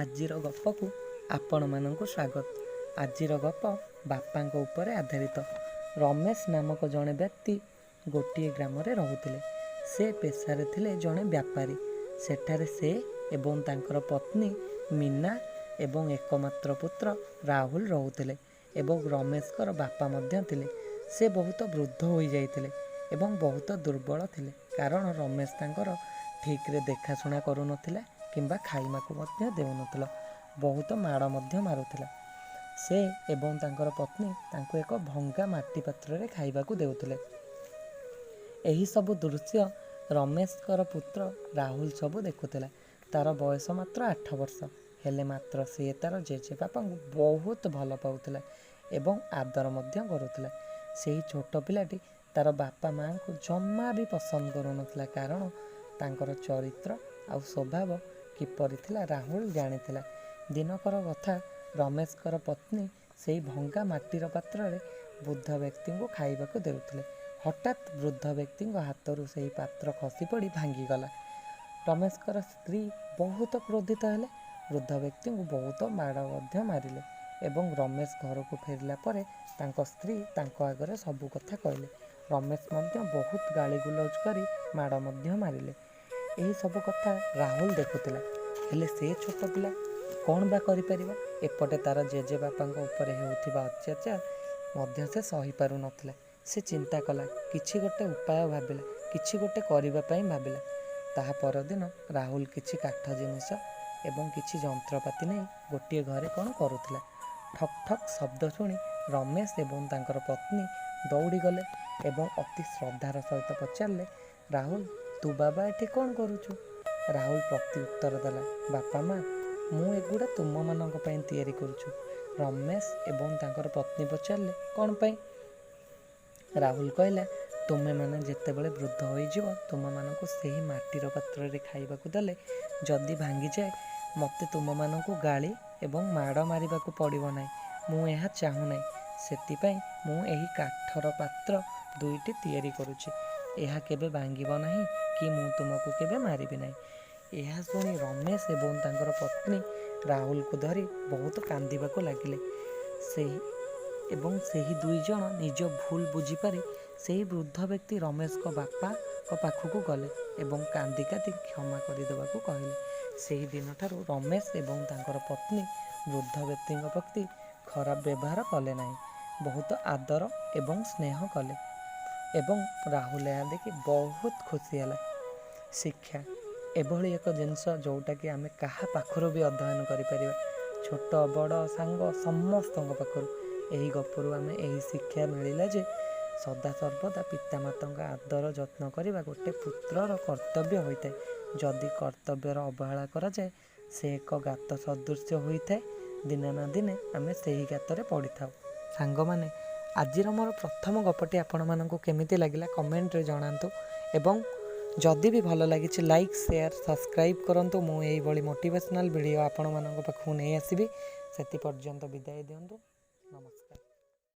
ଆଜିର ଗପକୁ ଆପଣମାନଙ୍କୁ ସ୍ୱାଗତ। ଆଜିର ଗପ ବାପାଙ୍କ ଉପରେ ଆଧାରିତ। ରମେଶ ନାମକ ଜଣେ ବ୍ୟକ୍ତି ଗୋଟିଏ ଗ୍ରାମରେ ରହୁଥିଲେ। ସେ ପେଶାରେ ଥିଲେ ଜଣେ ବ୍ୟାପାରୀ। ସେଠାରେ ସେ ଏବଂ ତାଙ୍କର ପତ୍ନୀ ମୀନା ଏବଂ ଏକମାତ୍ର ପୁତ୍ର ରାହୁଲ ରହୁଥିଲେ ଏବଂ ରମେଶଙ୍କର ବାପା ମଧ୍ୟ ଥିଲେ। ସେ ବହୁତ ବୃଦ୍ଧ ହୋଇଯାଇଥିଲେ ଏବଂ ବହୁତ ଦୁର୍ବଳ ଥିଲେ, କାରଣ ରମେଶ ତାଙ୍କର ଠିକ୍ରେ ଦେଖାଶୁଣା କରୁନଥିଲା କିମ୍ବା ଖାଇବାକୁ ମଧ୍ୟ ଦେଉନଥିଲା, ବହୁତ ମାଡ଼ ମଧ୍ୟ ମାରୁଥିଲା। ସେ ଏବଂ ତାଙ୍କର ପତ୍ନୀ ତାଙ୍କୁ ଏକ ଭଙ୍ଗା ମାଟି ପାତ୍ରରେ ଖାଇବାକୁ ଦେଉଥିଲେ। ଏହିସବୁ ଦୃଶ୍ୟ ରମେଶଙ୍କର ପୁତ୍ର ରାହୁଲ ସବୁ ଦେଖୁଥିଲା। ତାର ବୟସ ମାତ୍ର 8 ବର୍ଷ ହେଲେ ମାତ୍ର ସିଏ ତାର ଜେଜେବାପାଙ୍କୁ ବହୁତ ଭଲ ପାଉଥିଲା ଏବଂ ଆଦର ମଧ୍ୟ କରୁଥିଲା। ସେହି ଛୋଟ ପିଲାଟି ତାର ବାପା ମାଆଙ୍କୁ ଜମା ବି ପସନ୍ଦ କରୁନଥିଲା, କାରଣ ତାଙ୍କର ଚରିତ୍ର ଆଉ ସ୍ୱଭାବ କିପରି ଥିଲା ରାହୁଲ ଜାଣିଥିଲା। ଦିନକର କଥା, ରମେଶଙ୍କର ପତ୍ନୀ ସେଇ ଭଙ୍ଗା ମାଟିର ପାତ୍ରରେ ବୃଦ୍ଧ ବ୍ୟକ୍ତିଙ୍କୁ ଖାଇବାକୁ ଦେଉଥିଲେ। ହଠାତ୍ ବୃଦ୍ଧ ବ୍ୟକ୍ତିଙ୍କ ହାତରୁ ସେହି ପାତ୍ର ଖସିପଡ଼ି ଭାଙ୍ଗିଗଲା। ରମେଶଙ୍କର ସ୍ତ୍ରୀ ବହୁତ କ୍ରୋଧିତ ହେଲେ, ବୃଦ୍ଧ ବ୍ୟକ୍ତିଙ୍କୁ ବହୁତ ମାଡ଼ ମଧ୍ୟ ମାରିଲେ ଏବଂ ରମେଶ ଘରକୁ ଫେରିଲା ପରେ ତାଙ୍କ ସ୍ତ୍ରୀ ତାଙ୍କ ଆଗରେ ସବୁ କଥା କହିଲେ। ରମେଶ ମଧ୍ୟ ବହୁତ ଗାଳିଗୁଲଜ କରି ମାଡ଼ ମଧ୍ୟ ମାରିଲେ। ଏହି ସବୁ କଥା ରାହୁଲ ଦେଖୁଥିଲା। ହେଲେ ସେ ଛୋଟ ପିଲା କ'ଣ ବା କରିପାରିବ? ଏପଟେ ତାର ଜେଜେବାପାଙ୍କ ଉପରେ ହେଉଥିବା ଅତ୍ୟାଚାର ମଧ୍ୟ ସେ ସହିପାରୁନଥିଲା। ସେ ଚିନ୍ତା କଲା, କିଛି ଗୋଟେ ଉପାୟ ଭାବିଲା, କିଛି ଗୋଟେ କରିବା ପାଇଁ ଭାବିଲା। ତାହା ପରଦିନ ରାହୁଲ କିଛି କାଠ ଜିନିଷ ଏବଂ କିଛି ଯନ୍ତ୍ରପାତି ନେଇ ଗୋଟିଏ ଘରେ କ'ଣ କରୁଥିଲା। ଠକ୍ ଠକ୍ ଶବ୍ଦ ଶୁଣି ରମେଶ ଏବଂ ତାଙ୍କର ପତ୍ନୀ ଦୌଡ଼ିଗଲେ ଏବଂ ଅତି ଶ୍ରଦ୍ଧାର ସହିତ ପଚାରିଲେ, ରାହୁଲ, ତୁ ବାବା ଏଠି କ'ଣ କରୁଛୁ? ରାହୁଲ ପ୍ରତି ଉତ୍ତର ଦେଲା, ବାପା ମା, ମୁଁ ଏଗୁଡ଼ା ତୁମମାନଙ୍କ ପାଇଁ ତିଆରି କରୁଛୁ। ରମେଶ ଏବଂ ତାଙ୍କର ପତ୍ନୀ ପଚାରିଲେ, କ'ଣ ପାଇଁ? ରାହୁଲ କହିଲା, ତୁମେମାନେ ଯେତେବେଳେ ବୃଦ୍ଧ ହୋଇଯିବ, ତୁମମାନଙ୍କୁ ସେହି ମାଟିର ପାତ୍ରରେ ଖାଇବାକୁ ଦେଲେ ଯଦି ଭାଙ୍ଗିଯାଏ, ମୋତେ ତୁମମାନଙ୍କୁ ଗାଳି ଏବଂ ମାଡ଼ ମାରିବାକୁ ପଡ଼ିବ ନାହିଁ। ମୁଁ ଏହା ଚାହୁଁନାହିଁ। ସେଥିପାଇଁ ମୁଁ ଏହି କାଠର ପାତ୍ର ଦୁଇଟି ତିଆରି କରୁଛି। ଏହା କେବେ ଭାଙ୍ଗିବ ନାହିଁ କି ମୁଁ ତୁମକୁ କେବେ ମାରିବି ନାହିଁ। ଏହା ଶୁଣି ରମେଶ ଏବଂ ତାଙ୍କର ପତ୍ନୀ ରାହୁଲକୁ ଧରି ବହୁତ କାନ୍ଦିବାକୁ ଲାଗିଲେ। ସେହି ଏବଂ ସେହି ଦୁଇ ଜଣ ନିଜ ଭୁଲ ବୁଝିପାରି ସେହି ବୃଦ୍ଧ ବ୍ୟକ୍ତି ରମେଶଙ୍କ ବାପାଙ୍କ ପାଖକୁ ଗଲେ ଏବଂ କାନ୍ଦି କାନ୍ଦି କ୍ଷମା କରିଦେବାକୁ କହିଲେ। ସେହି ଦିନଠାରୁ ରମେଶ ଏବଂ ତାଙ୍କର ପତ୍ନୀ ବୃଦ୍ଧ ବ୍ୟକ୍ତିଙ୍କ ପ୍ରତି ଖରାପ ବ୍ୟବହାର କଲେ ନାହିଁ, ବହୁତ ଆଦର ଏବଂ ସ୍ନେହ କଲେ ଏବଂ ରାହୁଲ ଏହା ଦେଖି ବହୁତ ଖୁସି ହେଲା। ଶିକ୍ଷା ଏଭଳି ଏକ ଜିନିଷ ଯେଉଁଟାକି ଆମେ କାହା ପାଖରୁ ବି ଅଧ୍ୟୟନ କରିପାରିବା, ଛୋଟ ବଡ଼ ସାଙ୍ଗ ସମସ୍ତଙ୍କ ପାଖରୁ। ଏହି ଗପରୁ ଆମେ ଏହି ଶିକ୍ଷା ମିଳିଲା ଯେ ସଦାସର୍ବଦା ପିତାମାତାଙ୍କ ଆଦର ଯତ୍ନ କରିବା ଗୋଟେ ପୁତ୍ରର କର୍ତ୍ତବ୍ୟ ହୋଇଥାଏ। ଯଦି କର୍ତ୍ତବ୍ୟର ଅବହେଳା କରାଯାଏ, ସେ ଏକ ଗାତ ସଦୃଶ୍ୟ ହୋଇଥାଏ। ଦିନେ ନା ଦିନେ ଆମେ ସେହି ଗାତରେ ପଡ଼ିଥାଉ। ସାଙ୍ଗମାନେ, ଆଜିର ମୋର ପ୍ରଥମ ଗପଟି ଆପଣମାନଙ୍କୁ କେମିତି ଲାଗିଲା କମେଣ୍ଟରେ ଜଣାନ୍ତୁ ଏବଂ ଯଦି ବି ଭଲ ଲାଗିଛି, ଲାଇକ୍, ସେୟାର, ସବସ୍କ୍ରାଇବ୍ କରନ୍ତୁ। ମୁଁ ଏଇଭଳି ମୋଟିଭେସନାଲ୍ ଭିଡ଼ିଓ ଆପଣମାନଙ୍କ ପାଖକୁ ନେଇ ଆସିବି। ସେଥି ପର୍ଯ୍ୟନ୍ତ ବିଦାୟ ଦିଅନ୍ତୁ। ନମସ୍କାର।